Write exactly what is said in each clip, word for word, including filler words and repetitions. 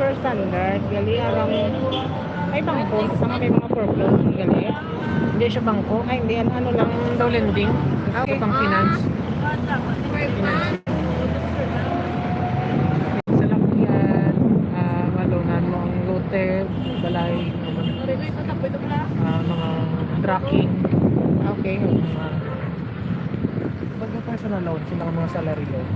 Standard, gali arang may bangko, sa may mga foreclosed gali. Hindi siya bangko, ay hindi, ano, ano lang. Daw lending. Ah, okay. Pang finance. Finance. Sa lakian, ah, malonan mo ang lote, balay, mga, ah, mga trucking. Okay. Mga, baga personal loan, sila ang mga salary loan.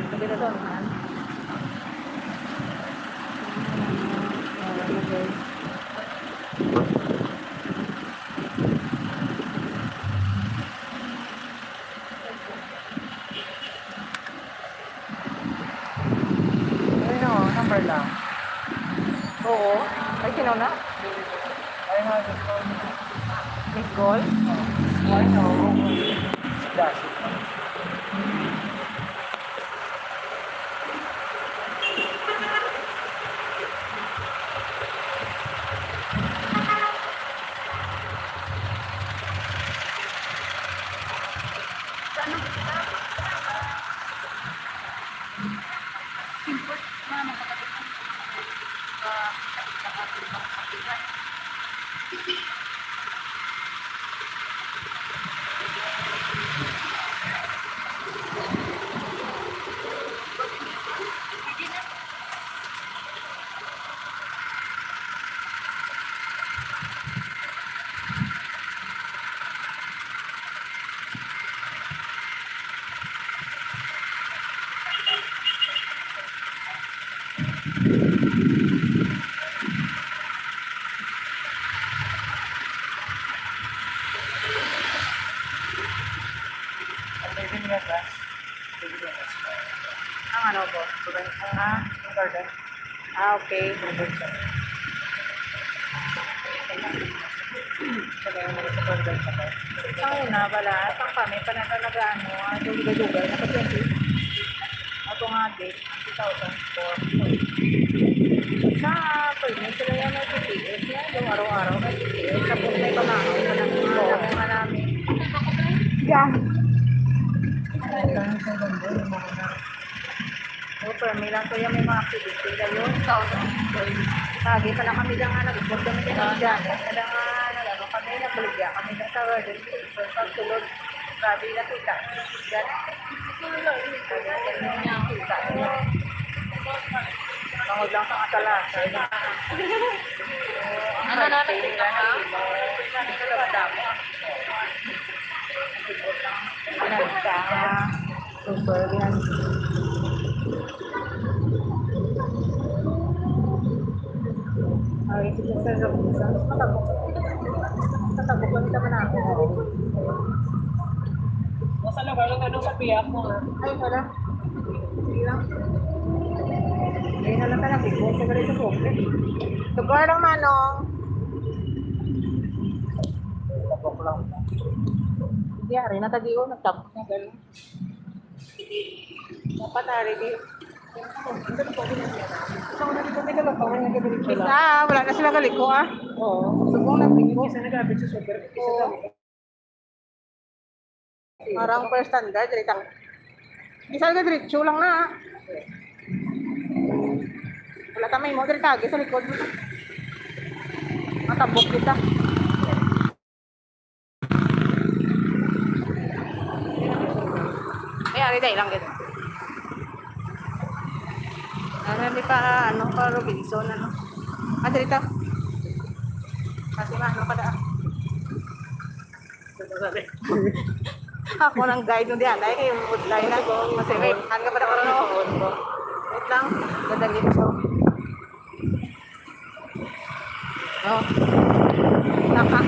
Sabi na to, man. Ano, number lang. Oo. Ay, sino na? Ay, nga, gusto. Miss call? Ay, no. Dasi. Ang ano po? Ah, ang garden. Ah, okay. Sa una, bala, asang kami pa na nag-ano, ah, dugay-dugay, naka-twenty. Ato nga, date, two thousand four. Sa permit, sila yan ang G P S niya, yung araw-araw may G P S. Tapos may pamahaw pa ng mga namin. Yeah. So, permi lang to yung may mga activity kayo. Lagi pa lang kami lang nga nag-report kami kay Ma'am Janet. Kaya nga, nag-ano kami, nagbaligya kami lang sa garden. So, pagsulod, grabe, nakita. Yan. Nakita. Tungod lang sa kasalanan. Ano na, nakita ka? Nakita. Super yan. Ay, ito sa Robusan. Matagok. Matagok lang naman ako. Nasa lugar ng ano sa piyak mo, ha? Ay, wala. Sige lang. Ay, halata na, bigyan sa galing sa sobrang. Lugar lang, Manong. Matagok lang. Hindi, ari na, tag-iwan. Nagtapos na, galing. Dapat ari di. Isa, wala na sila galiko, ah. Oo. Subong na galiko. Isa nag-abit sa super. Isa daw. Parang first standard, dali ta. Isa na diretso lang na. Wala ta may mo, dali ta, sa likod. Matabok kita. Ay, ari, dai lang gid. Ara, di pa, ano, pa Robinson, ano. Ah, dali ta. Kasi maano pa daan. Ako nang guide mo diyan, ay, kay Budlay na. Kasi, ano ka pa na karon, no? Wait lang, dadali ko. Oh. Naka.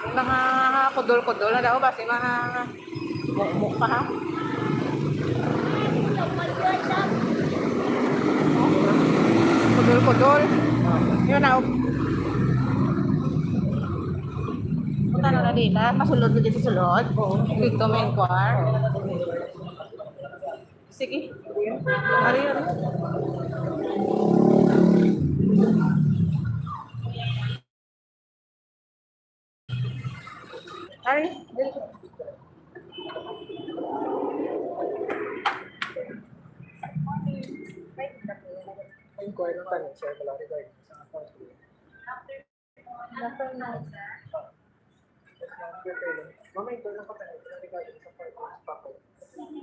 Yung mga kudol-kudol na daw ba? Si mga mukmuk pa, ha? Kudol-kudol. Yun na. Punta na na din, ah. Masulod mo dito, sulod. Dito, main car. Sige. Ari, ari. Ari, dali. Ay, kuha ng tanong, sir. Wala rin kayo. Sa account ko. Mamay ko lang pa tayo, regarding sa purpose pa ko.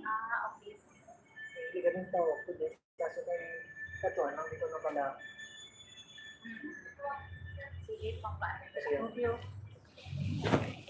Ah, okay. Hindi ka rin tawag ko din. Kaso kay Katuan, ang dito na pala. Sige, papa. Kasi yun. Thank you.